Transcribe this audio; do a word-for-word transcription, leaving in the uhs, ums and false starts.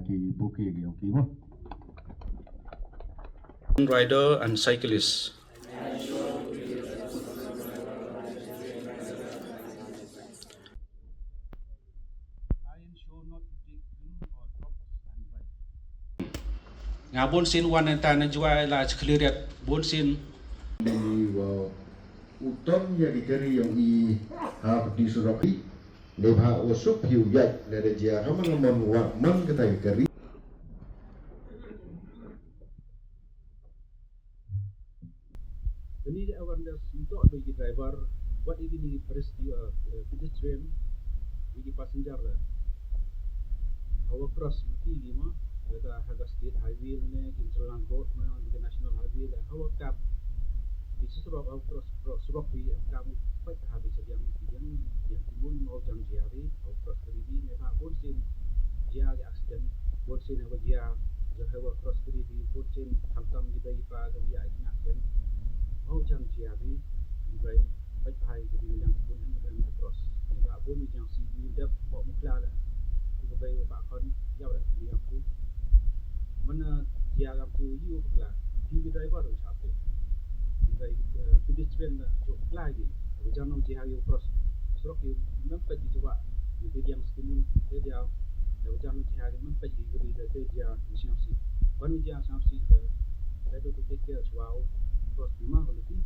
Ki bouquet ki ong ki mo. Rider and cyclist. Nga bun sien wan nangta na Jowai la chakli riat bun sien. Ni wa u ton ïa ki kari ïong i ha pati surok i. Neibhah u suk phi u ïaid lada jia ka man man wa man kata ka kari. Kani ka awareness ntok da ki driver, wat ïa kini ki pedes-, eh, eh, pedestrian, ïa ki passenger la. Hawa cross mti ki ma, lada ha ka state highway ne, internal road ma, ïa ka national highway la, hawa kap. Ki surok hawa cross, cross surok ki, kam pait ha bi sediang, sediang, ïa ki mun mau jam jia ri, hawa cross kari bi, ne ba bun sien jia ki accident, bun sien hawa jia, jia hawa cross kari bi, bun sien khamtam ki dei pa, ka wi ai kina accident. Mau jam jia bi, ki bai, pait pai ki bi liang bun em em cross. Ne ba bun jang si ni dep, bok mukla la. Ki bai ba khon, ïa ba, ni aku. Mana jia gam tu yu mukla, di ki driver u chap. Bai, eh, pedestrian da jok lai gi. Aba jan nong jia yu cross surok yu mem pait gi jwa. Ngi diang ski mun te dia. Aba jan nong jia gi mem pait gi gari da te dia ngi siang si. Ban ngi jia siang si da. Da tu tu te ke jwa u cross bima ko lagi.